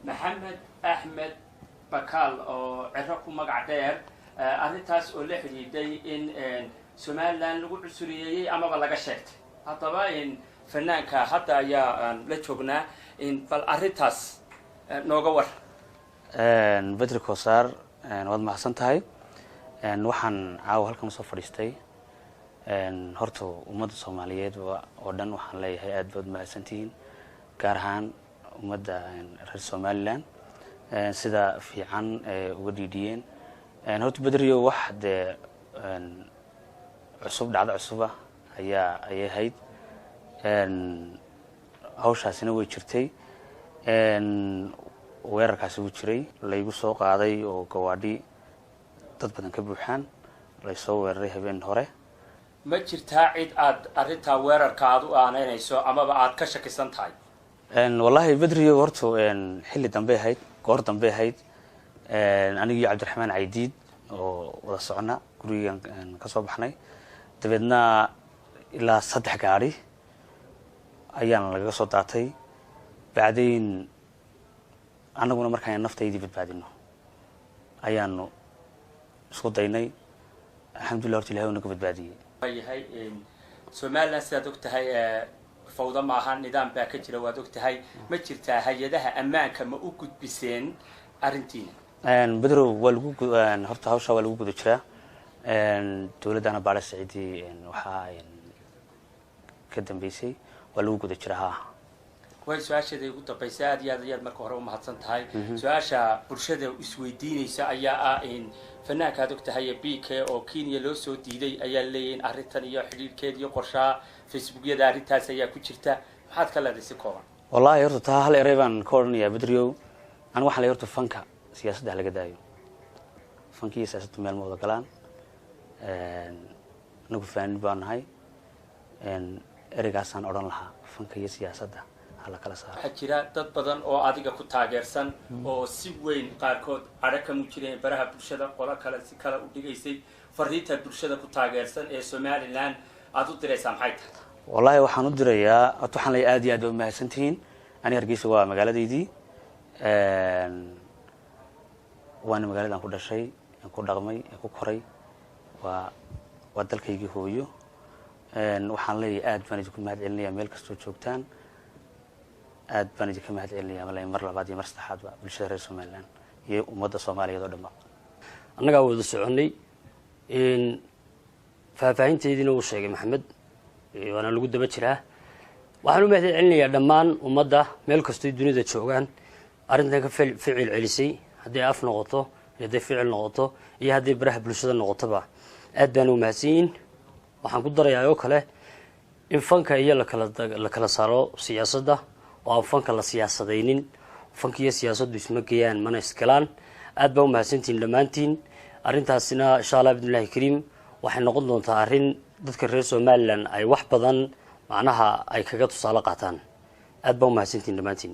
Maxamed Axmed Bakaal oo Ciro ku magac dheer, arrintaas oo la xidhiidhay in Somaliland lagu cusuriyeeyey amaba laga sheegtay. Haddaba fanaanka hadda ayaa la joognaa, bal arrintaas nooga war. Bedri Kosaar, waad mahadsan tahay. Waxaan caawa halkan usoo fadhiistay, horta ummadda Soomaaliyeed oo dhan waxaan leeyahay aad baad mahadsantihiin, gaar ahaan ummadda reer Somaliland sida fiican uga dhiidhiyeen. Horta Bedrio, wax dee cusub, dhacdo cusuba ayaa ayay ahayd, hawshaasina way jirtay, weerarkaasi wuu jiray laygu soo qaaday oo gawaadhi dad badan ka buuxaan laysoo weeraray habeen hore. Ma jirtaa cid aad arrintaa weerarka aad u aaneynayso amaba aad ka shakisan tahay? Wallahi Bedrio, horta xilli dambey ahayd, goor dambey ahayd. Anigii Cabdiraxmaan Caydiid oo wada socna gurigan ka soo baxnay, dabeedna ilaa 3 gaadhi ayaan lagaga soo daatay. Bacdayn annaguna markaan naftaydii badbaadino ayaanu isku daynay. Alxamdulillah, horta Ilahay naga badbaadiyey. Yahay Somaliland, sidaad og tahay, fawda maaha, nidaam baa ka jira, waad og tahay. Ma jirtaa hay-adaha ammaanka ma u gudbiseen arrintiina? Bedrow, waa lagu, horta hawshaa waa lagu guda jiraa. Dowladdana baadha saciidii waxaa ka dambeysay, waa lagu guda jiraa, ha. Way su-aasheeda ugu dambaysa, aad iyo aad ayaad marka hore umahadsan tahay. Su-aasha bulshada isweydiinaysa ayaa ah in fanaanka aad og tahay BK oo Kenya loo soo diiday ayaa leeyahy in arrintan iyo xidhiidhkeed iyo qorshaha Facebookyada arrintaas ayaa ku jirta. Maxaad ka leedahay si kooban? Wallahi horta taa hal erey baan ka odhanayaa, Bedriow. Anigu waxaan leeyahay, horta fanka siyaasadda ha laga daayo. Fanka iyo siyaasaddu meel ma wada galaan. Anagu faanin baa nahay. Ereygaasaan odhan lahaa, fanka iyo siyaasadda ha la kala saaro. Waxaa jira dad badan oo adiga ku taageersan oo si weyn qaarkood cadho ka muujinayeen baraha bulshada, qolo kale si kale u dhigaysay. Fariinta bulshada ku taageersan ee Somaliland aada u diraysaa maxay tahay? Wallahi waxaan u dirayaa, horta waxaan leeyahay aad iyo aad ba umahadsantihiin. Ani Hargeysa waa magaaladaydii, waana magaalada aan ku dhashay, aan ku dhaqmay, aan ku koray, waa dalkaygii hooyo. Waxaan leeyahay aad baan idinku mahad celinaya meel kastoo joogtaan, aad baan idinka mahad celinaya mal mar labaad iyo mar saddexaadba, bulshada reer Somaliland iyo ummadda Soomaaliyeed oo dhanba. Annagaa wada soconnay, faahfaahinteediina wuu sheegay Maxamed, waana lagu daba jiraa. Waxaan u mahad celinayaa dhammaan ummadda meel kastoy dunida joogaan arrintan ka ficil celisay, hadday af noqoto iyo hadday ficil noqoto iyo hadday baraha bulshada noqotoba, aad baana umahadsan yihin. Waxaan ku darayaa oo kale in fanka iyo lakala kala saaro siyaasadda oo aan fanka la siyaasadaynin. Fanka iyo siyaasaddu isma geeyaan mana isgalaan. Aad baa umahadsantihiin dhammaantiin. Arrintaasina insha Allah bidnillahi kariim waxay noqon doontaa arrin dadka reer Somaliland ay wax badan macnaha ay kaga tusaale qaataan. Aad baa umahadsantihiin dhammaantiin.